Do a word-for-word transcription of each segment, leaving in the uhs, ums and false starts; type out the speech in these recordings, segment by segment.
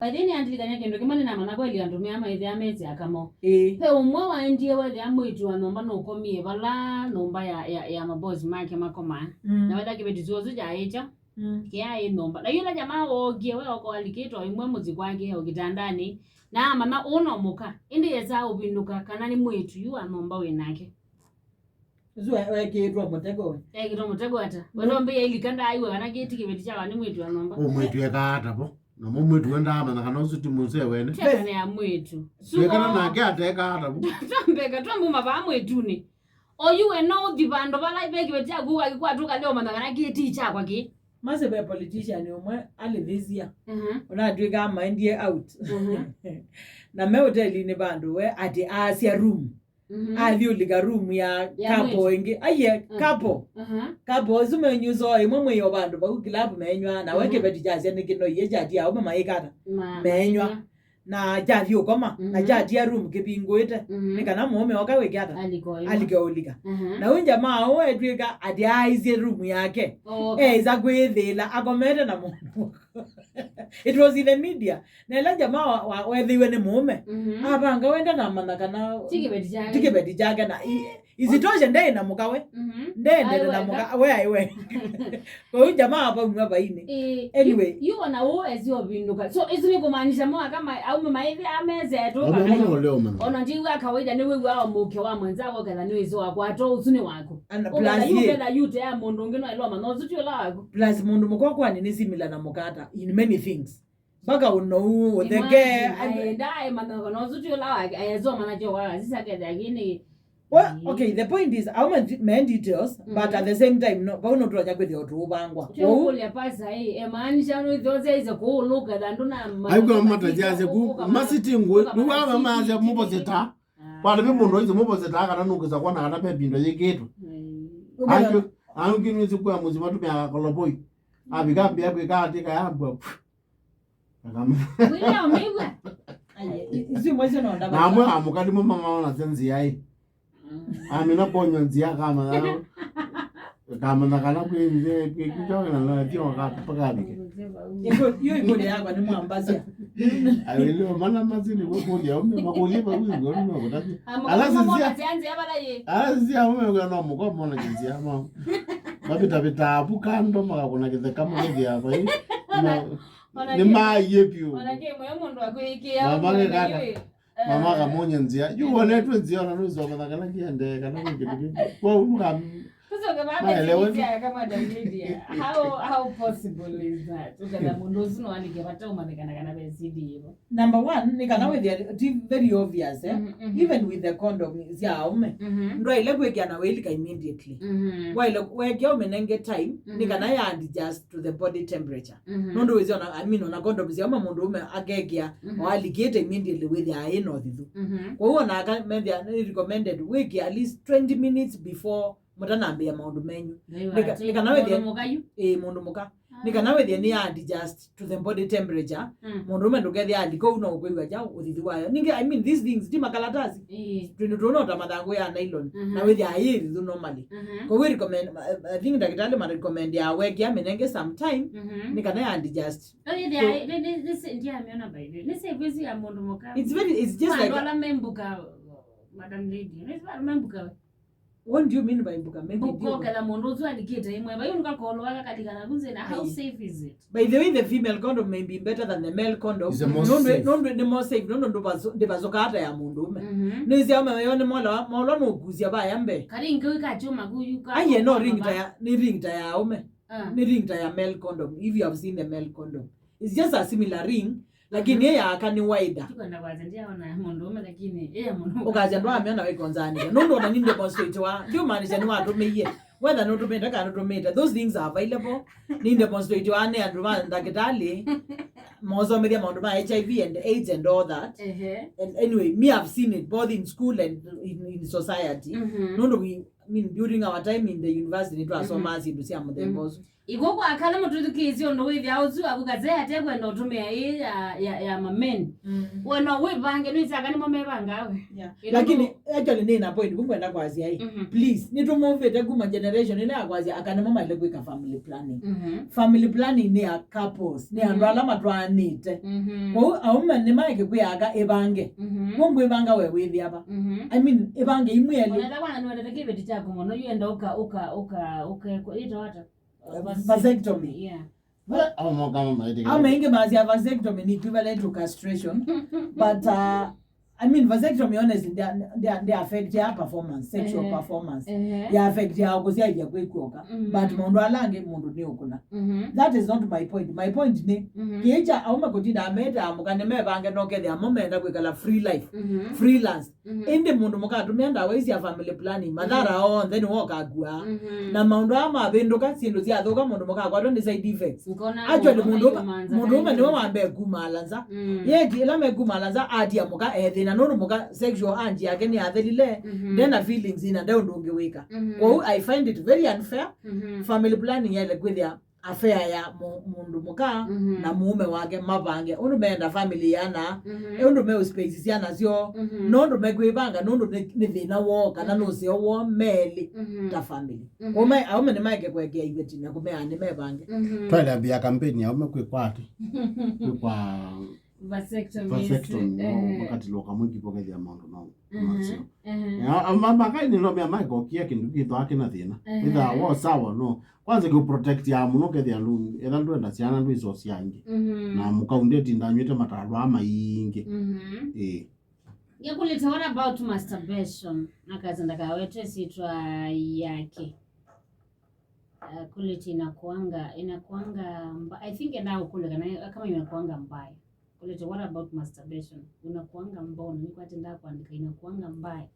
By the way, nĩandilikany'a kĩndũ kĩmwe nĩnamanya kweli andũ mea maĩthĩa mesĩ aka moo. Ĩĩ. Ve ũmwe waendie wethĩa mwĩĩtu wa nyũmba nũkomie vala nyũmba ya, ya, ya mabosi make makomaa. Mm. Na wetha kĩveti kyosu kyaĩkya. Mm. Kĩaĩ nyũmba. Na yũla jamaa wookie, we oko alikĩtwe imwe mũsyĩ kwake o kĩtandanĩ. Na amanya ũũ no mũka. Ĩndĩ yesaa ũvindũka kana nĩ mwĩĩtu yu wa nyũmba wĩ nake. Ũsu we-, wekĩĩtwe mũtego we. Ekĩtwe mũtego ata? We no mbĩa ilika ndaaĩw'a kana kĩti kĩveti kyawa nĩ mwĩĩtu wa nyũmba. Ũ mwĩĩtu ekaa ata vo? Namo mwĩĩtu we ndaamanya kana ũsu ti mũsee wene. Kyakana ya mwĩĩtu. Su twĩkana o- nake atekaa ata vo? Twambeka twambuma vaa mwĩĩtunĩ. Oyu we no ũthi vandũ vala ve kĩveti kyaku ũkakikwatũka leo ũmanya kana kĩti kyakwa kĩ. Mase ve politician ũmwe alĩ this year. Mhm. Ũnatwĩkaa maendie out. Mhm. Na me hotelinĩ vandũ we atĩ aasya room. Mhm. Athyũlika room ya ya couple mwĩĩtu ĩngĩ. Aiye, mm, couple. Aha. Couple, isu menyuso ĩmwe mwĩo vandũ vau club menywa, na we, mhm, kĩveti kyasya nĩkĩnoie kyatia aume maĩkata. Ma-, menywa. Menywa. Na kyathi ũkoma, na, mhm, kyatia room kĩvingũĩte. Mhm. Nĩ kana mũũme oka wĩke ata? Alike ũlika. Alike ũlika. Aha. Na ũngya mao etwĩka atĩ aaisye room yake. Oka. Eĩsa kwĩthĩĩla akomete na mũndũ. It was in the media. Na ĩla jamaa wa, wa, wethĩiwe nĩ mũũme, mhm, avanga wenda namanya kana ti kĩveti kyake. Ti kĩveti kyake na i-, isitoshe ndee na mũka we. Mhm. Ndendete na mũka we aiwe. Kwoou jamaa avaumwa vainĩ. Ĩĩ, anyway. Yu, yu ona ũũ esi ũvindũka. So, isu nĩ kũmaanisha mwaka ma-, aume maĩthĩ ameze atũka. Aume mwana ũlea ũmanya. Ona ndiw'a kawaida nĩ wĩw'a o mũke wa mwenzako ketha nĩ wĩsĩ wakwa ato ũsu nĩ waku. Ana plus yu ye. Ketha yu te ya mũndũ ũngĩ no ĩloma no ũsu ti ũla waku. Plus mũndũ mũka kwani nĩ similar na mũkata in many things. Mpaka ũnou, ũtheke. Imagine, aenda, aimanya kana ũsu ti ũla wake, ayesoma nakyo kwa kasisa ketha kĩnĩ. Well, mm, okay, the point is, aume ndi-, me details, but at the same time, no, vau no tũtonya kwĩthĩa ũtũũvangwa. Ũu. Tũkũlya pasa, eh, emaanisha no ithoze ize kũũlũka, thandũ na ma-, aigua matazia ase ku, masiti ngwe, nĩwa mamasya mũboseta. Ah. Kwani ve mũndũ aize mũboseta kana nũkĩsa kuona kana ve vindo yĩkĩtwe. Mm. Angĩ, angĩ nĩsĩ kwa mũsyĩ matumĩa koloboi. Avika mbĩa kwĩka atĩ kayambwa. Akam- Wĩna ũmĩw'a? Aye, i-, isu imwe syo no ndava. Na amwe amũka nĩmo mamaonasya nzĩa ĩ. Mm. Amina konywa nzĩa akamanya. Akamanya kana kwĩ nzĩa, kwĩ, kwĩ kyoke na nzĩa wakati pakavike. Iko-, iyo ikũlyo yakwa nĩ mwambasya. Awĩlĩo mana masini kũkũlya, ume makũlye vau igũrũ no kũtavya. Amũka ala nĩmo sisi, monasya nzĩa vala yĩ. Ala sisi amwe kwa no mũko mona nzĩa ma. Mavitavita apu kando makakũna kĩtheka mũkĩthĩa vai. Ona, ona nĩ kĩ-, maie vyũ. Ona kĩ mwe mũndũ akwĩkĩa. Mama ũmwe kaka. Yũĩ. Mama akamuonya nzĩa. Yu wonetwe nzĩa ona nũsoma kana kĩende kana kĩndũ kĩngĩ. Kwa unu kam-, tũcoke vaa maelewe. Kama Madam Lydia. How, how possible is that? Ũketha mũndũ ũsu no alike vata ũmanyĩkana kana ve C D ĩvo. Number one, nĩ kana wĩthĩa ti very obvious, eh? Mhm, mhm. Even with the condom sya aume, mhm, ndwaĩle kwĩkĩa na wĩlika immediately. Mhm. Waĩle wekĩa ũmĩnenge time, nĩ, mhm, kana ya adjust to the body temperature. Mhm. Nũndũ wĩsĩ ona, I mean, ona condom sya aume mũndũ ũme akekĩa, mhm, o alikĩte immediately wĩthĩaa ĩ na ũthithu. Mhm. Kwoou ona aka methĩa nĩ recommended wĩkĩa at least twenty minutes before mũtanambĩĩa maũndũ menyu. Nĩ ka-, nĩ kana wĩthĩe mũndũ mũka yu? Ĩĩ, mũndũ mũka. Nĩ kana wĩthĩe nĩ ya adjust to the body temperature. Mm. Mũndũ ũme ndũkethĩa alika ũu no ũkwĩw'a kyaũ ũthithu wayo. Ningĩ, I mean, these things, ti makalatasi. Ĩĩ. Twĩndũ tũũ no ta mathangũ ya nylon. Mhm. Na wĩthĩaa yĩ ĩthithu normally. Mhm. Kwoou recommend, I think ndakĩtalĩ ma recommend ya wekĩa mĩnenge some time, mhm, nĩ kana ya adjust. Oh, yeah, so, I, nĩ, nĩ, nĩ, nĩ, ndiamĩona by the way. Nĩ safe ĩsu ya mũndũ mũka. It's very, it's just like andũ ala membuka, Madam Lady. Nĩ andũ membuka. What do you mean by mbuka? Maybe mbuka ndio. Ũketha mũndũ ũsu alikĩte ĩmwe. Vai ũnũka kolo waka kalikana kunze na how safe is it? By the way, the female condom may be better than the male condom. It's the most safe. Nũndũ, nũndũ nĩ more safe, nũndũ ndũvasu-, ndĩvasũka ata ya mũndũ ũme. Mhm. Nĩ sia ũme yo nĩ mola, mola no kusia vaya mbe. Kali ngi wika chuma kuyu ka. Aiye, no ring ta ya, nĩ ring ta ya ũme. Ah. Nĩ ring ta ya male condom, if you have seen the male condom. It's just a similar ring, lakini, mhm, ĩya aka nĩ wider. Tukwenda kwaza ndiaona mũndũ ũme, lakini ĩya mũndũ ũme. Ũkasya ndwamĩona wĩkonzanĩka. Nũndũ ona nĩ demonstrate wa, ndiũmaanisha nĩ watũmĩie. Whether nũtũmĩte kana ndũtũmĩte, those things are available. Nĩ demonstrate wa nĩ andũ ma ndakĩtalĩ, mosomethia maũndũ ma H I V and AIDS and all that. Ehe. And anyway, me, I've seen it both in school and in, in society. Mhm. Nũndũ we, I mean, during our time in the university, nĩtwasomaa syĩndũ sya mũthemba ũsu. Ĩkwo kwa kana mũtũthukĩĩsye ũndũ wĩthĩa ũsu aku kazee atekwenda ũtũmĩa ĩ ya, ya, ya mameni. Mm. We no wĩvange, nĩsaka nĩmo mevangaa we. Yeah. Ĩndĩ lakini no- actually nĩ na point, ngwenda kwasya ĩ. Mhm. Please, nĩtũmũvĩte kuma generation ĩla ya kwasya aka nĩmo maile kwĩka family planning. Mhm. Family planning nĩ ya couples, nĩ andũ Mhm. ala matwaanĩte. Mhm. Kwoou aume nĩmaeke kwĩa aka ĩvange. Mhm. Kwo ngwĩvanga we wĩthĩa va? Mhm. I mean, ĩvange imweli. Ona ĩla kwanza nĩwendete kĩveti kyaku mũno, yu enda ũka, ũka, ũka, ũka, ĩtawa ata? Vasectomy. Yeah. Well, au mokama maitĩka. Au maingĩ masya vasectomy ni equivalent to castration. But, uh, I mean, vasectomy honestly, they, they, they affect your performance, sexual Ehe. performance. Ehe. Ya affect ya kũsyaithya kwĩkw'oka. Mhm. But maũndũ ala angĩ mũndũ nĩ ũkũna. Mhm. That is not my point. My point nĩ, Mhm. kĩĩ kya aume kũtinda ameta amũka nĩmevange no kethĩa mo menda kwĩkala free life, Mhm. freelance. Mhm. Ĩndĩ mũndũ mũka atũmĩa ndawa isu sya family planning, mathara Mhm. onthe nĩwe ũkakuaa. Mhm. Na maũndũ aa mavĩndũka, syĩndũ syathũka, mũndũ mũka akwatwa nĩ side effects. Ngona Actually, mũndũ mũndũ ũma-, ũmanza mũndũ ũme kaingĩ. Nĩwe wambee kumaala nza. Mm. Yeti, ĩla mekumaala nza, atia mũka ethĩna, nũndũ mũka sexual urge yake nĩyathelile, Mhm. ndena feelings ina nde ũndũ ũngĩ wĩka. Mhm. Kwoou, I find it very unfair. Mhm. Family planning yaĩle kwĩthĩa affair ya mũ-, mũndũ mũka Mhm. na mũũme wake mavange ũndũ meenda family yana, Mhm. ũndũ meũspace syana syoo, Mhm. nũndũ mekwĩvanga, nũndũ nĩ, nĩ thĩna woo, kana Mhm. nĩ ũseo woo melĩ Mhm. ta family. Mhm. Kũme, aume nĩmaeke kũekea iveti na kũmea nĩmevange. Mhm. Twaĩle ambĩa kampeni ya aume kwĩkwa ati? Kwĩkwa Vasectomy, vasectomy, no, eh. Makatiloka mwĩki pokethia maũndũ no. Mhm. Masio. Mhm. Ya, ama, makainĩlomea maikokia kĩndũ kĩthwa kĩna thĩna. Mhm. Ĩtha wo sawa, no. Kwanza kĩ protect ya mũno kethia ndũ, etha ndwenda syana ndwĩso sya ingĩ. Mhm. Na mũkaundeti ndanywĩte matalwa maingi. Mhm. Eh. Ngĩkũlĩte, what about masturbation? Akaza ndakawete sitwa yake. Uh, kũlĩte inakuanga, inakuanga mba-, I think enda ũkũlĩka na kama inakuanga mbaya. Kũlĩte, what about masturbation? Unakuanga mbona? Nĩkwatĩ ndakwandĩka inakuanga mbaya.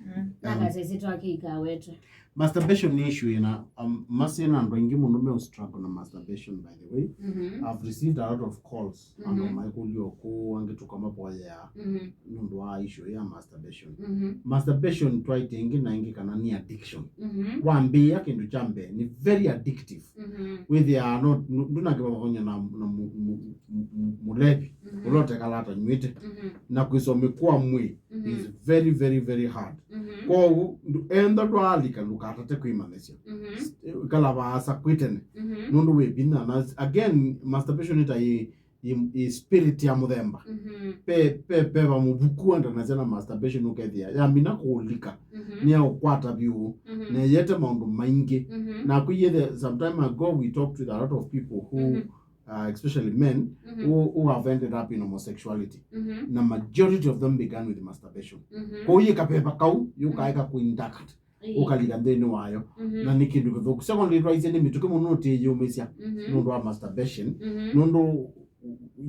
Mm. Nakasesĩ twake ikawetwe. Masturbation nĩ issue ĩna, um, masĩ na andũ aingĩ mũno me struggle na masturbation, by the way. Mhm. I've received a lot of calls, andũ Mhm. maikũlio kũ, angĩ tũkamapoyea Mhm. nũndũ wa issue ya masturbation. Mhm. Masturbation twaĩte ĩngĩ na ĩngĩ kana nĩ addiction. Mhm. Wambĩĩa kĩndũ kya mbee, nĩ very addictive. Mhm. Wĩthĩaa no, ndũnakĩvathany'a na, na mu-, mu-, mu-, mu-, mũlevi, Mhm. ũla ũtekala atanyw'ĩte. Mhm. Na kwĩsomĩkwa mwĩĩ Mhm. is very, very, very hard. Mhm. Kwoou, ndũ-, enda ndwaalika ndũkatate kwĩmanyĩsya. Mhm. Kala vaasa kwĩ tene. Mhm. Nũndũ wĩ vinya. Na again, masturbation ĩta ĩ, ĩ, ĩ spirit ya mũthemba. Mhm. Pe, pe, peva mũvuku andanasya na masturbation ũkethĩa. Yamina kũũlika. Mhm. Nĩyaũkwata vyũ. Mhm. Na yete maũndũ maingĩ. Mhm. Na kwĩyĩthe, some time ago we talked with a lot of people who Mhm. uh, especially men, Mhm. who, who have ended up in homosexuality. Mhm. Na majority of them began with masturbation. Mhm. Kwoou yĩ kapeva kau, yũkaeka kũ-induct, Ĩĩ. ũkalika nthĩnĩ wayo. Mhm. Na nĩ kĩndũ kĩthũku. Secondly, twaisye nĩ mĩtũkĩ mũno ũtĩyũmĩsya Mhm. nũndũ wa masturbation. Mhm. Nũndũ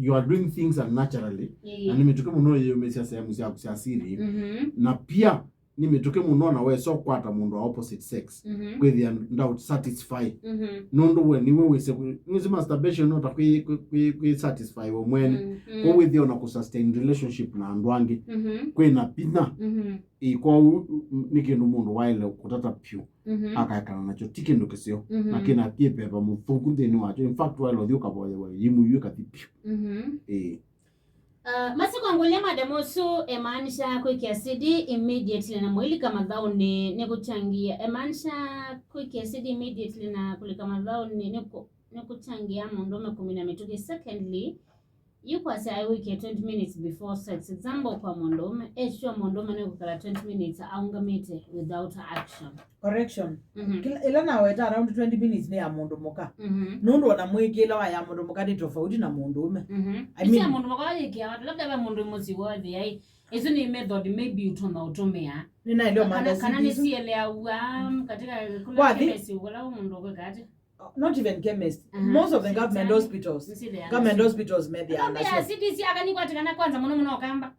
you are doing things unnaturally. Ĩĩ. Na nĩ mĩtũkĩ mũno ĩyũmĩsya sehemu syaku sya siri. Mhm. Na pia, nĩ mĩtũkĩ mũno na wesa ũkwata mũndũ wa opposite sex, Mhm. kwĩthĩa ndaũ satisfy. Mhm. Nũndũ we nĩwe wĩse kwĩ-, nĩwĩsĩ masturbation no ta kwĩ, kwĩ, kwĩ, kwĩ satisfy we mwene. Mm, mm. Kwoou wĩthĩa ona kũ sustain relationship na andũ angĩ. Mhm. Kwĩna vinya. Mhm. Ĩ, kwoou, mm, nĩ kĩndũ mũndũ waĩle kũtata vyũ. Mhm. Akaekana nakyo, ti kĩndũ kĩseo. Mhm. Na kĩna kĩpeva mũthũku nthĩnĩ wakyo. In fact, waĩle ũthi ũkavoyewa, yĩmũiũ ĩkathi vyũ. Mhm. Ĩ. Uh, masiko angũlya madam ũsu emaanisha kwĩkĩa sidi immediately na mũilika mathaũnĩ nĩ kũchangia, emaanisha kwĩkĩa sidi immediately na kũlika mathaũnĩ nĩ kũ-, nĩ kũchangia mũndũũme kũmina mĩtũkĩ. Secondly, yu kwasya aiwĩkĩa twenty minutes before sex. Example kwa mũndũũme, esure mũndũũme nĩ kũkala twenty minutes aũngamĩte without action. Correction. Mhm. Kĩla, ĩla naweta around twenty minutes nĩ ya mũndũ mũka. Mhm. Nũndũ ona mwĩkĩĩle wa ya mũndũ mũka nĩ tofauti na mũndũũme. Mhm. I Ĩsu ya mean mũndũ mũka wayĩkĩa watu, labda ve mũndũ mũsyĩ wothe ai. Ĩsu nĩ method maybe ũtonya ũtũmĩa. Nĩnaelewa kana, mada kana sidi isu. Nĩsieleawa katika kũla Wathi? Kemesi kũla mũndũ ũkwĩka ati. Not even chemist. Aha. Most of the government hospitals. Nĩsieleawa Government nacio. Hospitals maybe are Nambia nacio. Sidi isi akani kwati kana kwanza mũno mũno kamba.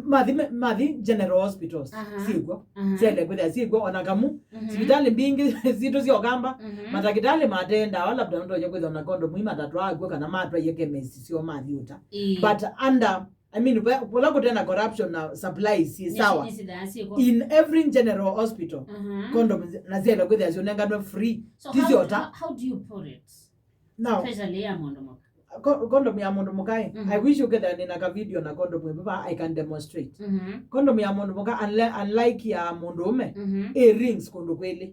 Mathi, mathi general hospitals, Aha. Syĩkw'o. Aha. Syaĩle kwĩthĩa syĩkw'o, ona kamu, Mhm. Sivitalĩ mbingĩ sitũ sya ũkamba, Mhm. Matakĩtalĩ mate ndawa, labda nũtonya kwĩthĩa ona kondomu imatatwaa kw'o kana matwaie chemist syoo mathiũta. Ĩĩ. But under, I mean, va- vala kũte na corruption na supplies syĩ sawa. Nĩsithaa syĩko. In every general hospital, condom na syaĩle kwĩthĩa syũnenganwe free. So how, how, how do you put it? Now, especially ya mũndũ mũka. Ko- condom ya mũndũ mũka ĩ, I wish ũkethĩa nĩ na ka video na condom ĩvava, I can demonstrate. Condom ya mũndũ mũka, unli- unlike ya mũndũ ũme, ĩ rings kũndũ kwĩlĩ.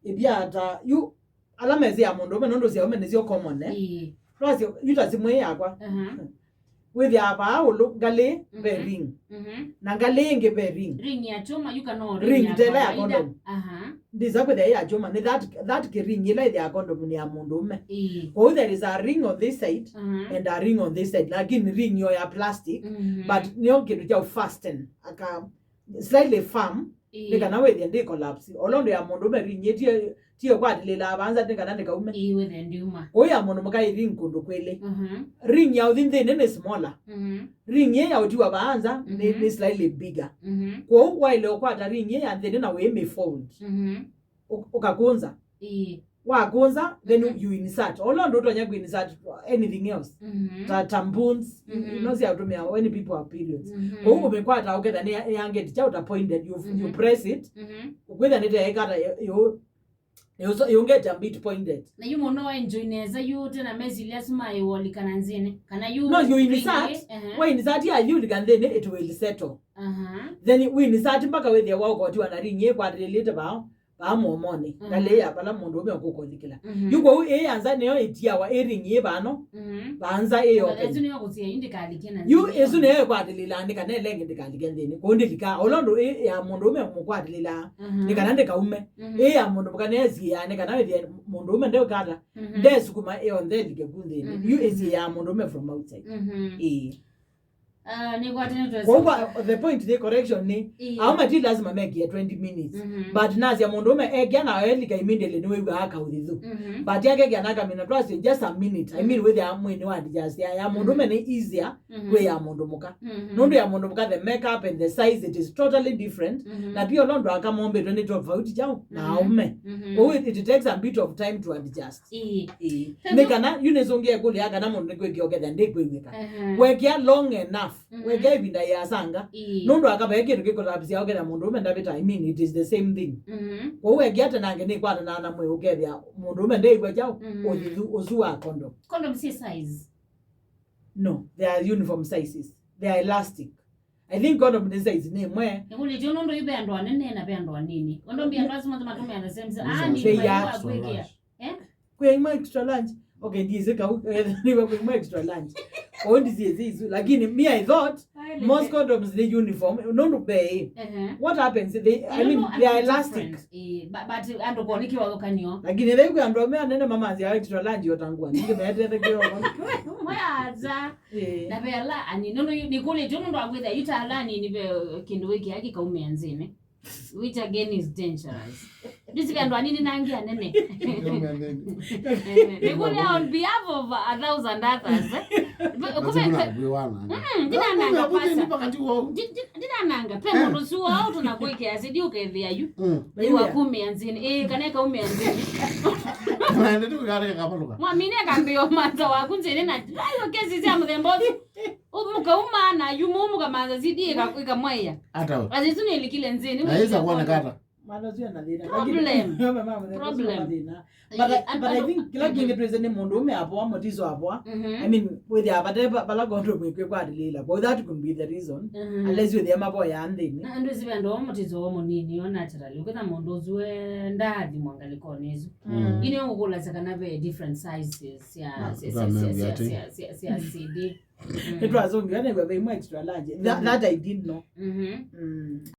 Ĩvya ta yu ala mesĩ ya mũndũ ũme, nũndũ sya ũme nĩsyo common, eh? Ĩĩ. Twasyo yu ta simũ ĩ yakwa. Wĩthĩaa vaa ũlũ ngalĩ ve ring, na ngalĩ ĩngĩ ve ring. Ring ya chuma, you cannot ring ya tela ya kawaida. Condom. Ndisa kwĩthĩa ya chuma, nĩ that, that kĩ ring ĩla ĩthĩaa condom nĩ ya mũndũ ũme. Ĩĩ. Kwoou there is a ring on this side and a ring on this side, lakini ring yo ya plastic, but nĩyo kĩndũ kya fasten aka slightly firm, nĩ kana wĩthĩe ndĩ collapse. Olo ndũ ya mũndũ ũme ring ĩtie tie kwatĩlĩlaa vanza nĩ kana ndĩkaume. Ĩĩ, wĩthĩe ndiuma. Kũu ya mũndũ mũka ĩ ring kũndũ kwĩlĩ. Ring ya ũthi nthĩnĩ nĩ smaller. Ring ĩ ya ũtiwa vanza nĩ, nĩ slightly bigger. Kwoou waĩle ũkwata ring ĩ ya nthĩnĩ na wĩmĩfold. Ũ- ũkakũnza. Ĩĩ. Wakũnza, then you insert. Olo ndũ ũtonya ku insert anything else. Ta tampons, you know, sya ũtũmĩa when people have periods. Kwoou ũmĩkwata ũketha nĩ ya- ya get cha uta pointed, you, you press it. Ũkwĩtha nĩ teekata yo, yo, yo get a bit pointed. Na yu mũno enjoy nesa yu tena mesi ilia sima iwoli kana nzini. Kana yu No, you ring insert, ĩ, ehe. Wa insert ya yulika nthĩnĩ, it will settle. Then we insert mpaka wĩthĩe wa ũkotiwa na ring ĩkwatĩlĩte vao. Vaa mũomonĩ, ngalĩ ya vala mũndũ ũme ũkũkũlikĩla. Yu kwoou ĩĩ ya nza nĩyo ĩtiawa ĩ ring ĩ vano, vaa nza ĩ yoke. Yu ĩsu nĩyo ĩkwatĩlĩlaa nĩ kana ĩla ĩngĩ ndĩkalike nthĩnĩ. Kwoou ndĩlikaa, ũla ũndũ ĩ ya mũndũ ũme mũkwatĩlĩlaa nĩ kana ndĩkaume. Ĩĩ ya mũndũ mũka nĩyo ĩsiĩaa nĩ kana wĩthĩe mũndũ ũme ndeũkata, ndesukuma ĩonthe ĩlike ku nthĩnĩ. Yu ĩsiĩaa mũndũ ũme from outside. Ĩĩ. Ah, nĩkwatene twesa. Kwoou kwa- the point, the correction nĩ, ĩĩ, ao mati lazima mekie twenty minutes. But nasya mũndũ ũme ekia na elika immediately nĩwĩw'aa kaũthithu. But akekia na kamina twasyo just a minute. I mean, wĩthĩa mwĩĩ nĩ wa adjust. Ya, ya mũndũ ũme nĩ easier kwĩ ya mũndũ mũka. Nũndũ ya mũndũ mũka, the makeup and the size, it is totally different. Na pia ũla ũndũ aka mombĩtwe nĩ tofauti chao na aume. Kwoou it, it takes a bit of time to adjust. Ĩĩ. Ĩĩ. Nĩ kana, yu nĩsũngĩe kũlĩa kana mũndũ nĩkwĩkĩa ũkethĩa ndĩkwĩw'ĩka. Wekĩa long enough. Wekĩa ĩvinda yĩasanga. Ĩĩ. Nũndũ akavae kĩndũ kĩkũtavĩsya ũkethĩa mũndũ ũme ndavĩta, I mean, it is the same thing. Kwoou wekĩa tenange nĩkwatanaa na mwĩĩ ũkethĩa mũndũ ũme ndeĩw'a kyaũ, ũthithu ũsu wa condom. Condom si size. No, they are uniform sizes. They are elastic. I think condom nĩ size nĩ ĩmwe. Nĩkũlĩtye nũndũ yu ve andũ anene na ve andũ anini. Condom ve andũ asu matũmĩa the same size. Ah, ni they are kwĩkĩa. Eh? Kwĩ imwe extra large. Okay, ndiĩsĩ kau, eh, nĩwe kwĩ imwe extra large. Kwoou ndisiĩsĩ isu. Lakini me, I thought most condoms nĩ uniform. Nũndũ ve, what happens? They, I mean, they are elastic. Eh, but, but andũ ko nĩ kĩvathũkanio. Lakini they kwĩ andũ ame anene mamanzia extra large otangua. Ndike metete kĩoko. Mwaza. Eh. Na ve ala anini. Nũndũ nĩkũlĩtye nũndũ akwĩthĩa yu ta ala anini ve kĩndũ wĩkĩa kĩkaumĩa nzĩnĩ. Which again is dangerous. Ndisi ve andũ anini na angĩ anene. Eh, nĩkũlya on behalf of a thousand others, eh. Ve- kumbe- Mm, ndinananga pasa. Ndi- ndi- ndinananga. Pe mũndũ su wao tunakwĩkĩa sidi ũkethĩa yu. Iwa kumĩa nzĩnĩ. Eh, kana ĩkaumĩa nzĩnĩ. Mwamini akambĩa ũmanza waku nzĩnĩ na ayo kesi sya mũthemba ũsu. Mũkauma na yu mũkamanza sidi ĩka- ĩkamwaĩa. Ata we. Azisu nĩlikile nzĩnĩ. Na ĩsa kuoneka ata. Problem. Problem. But I, but I think kĩla kĩngĩ twĩsĩ nĩ mũndũ ũme avoa, mũtiso avoa. I mean, wĩthĩa vate va- vala condom ĩkwĩ kwatĩlĩla. But that could be the reason. Unless wĩthĩa mavoya nthĩnĩ. Na andũ ĩsi ve andũ o mũtiso o mũnini o naturally. Ũkĩtha mũndũ ũsu e ndaathimwa ngalĩkonĩ ĩsu. Ĩnĩ ngũkũlasya kana ve different sizes sya- sya- sya- sya- sya- sya- sya sidi. Nĩtwasũngĩwe nĩw'a ve imwe extra large. That, that I didn't know. Mm.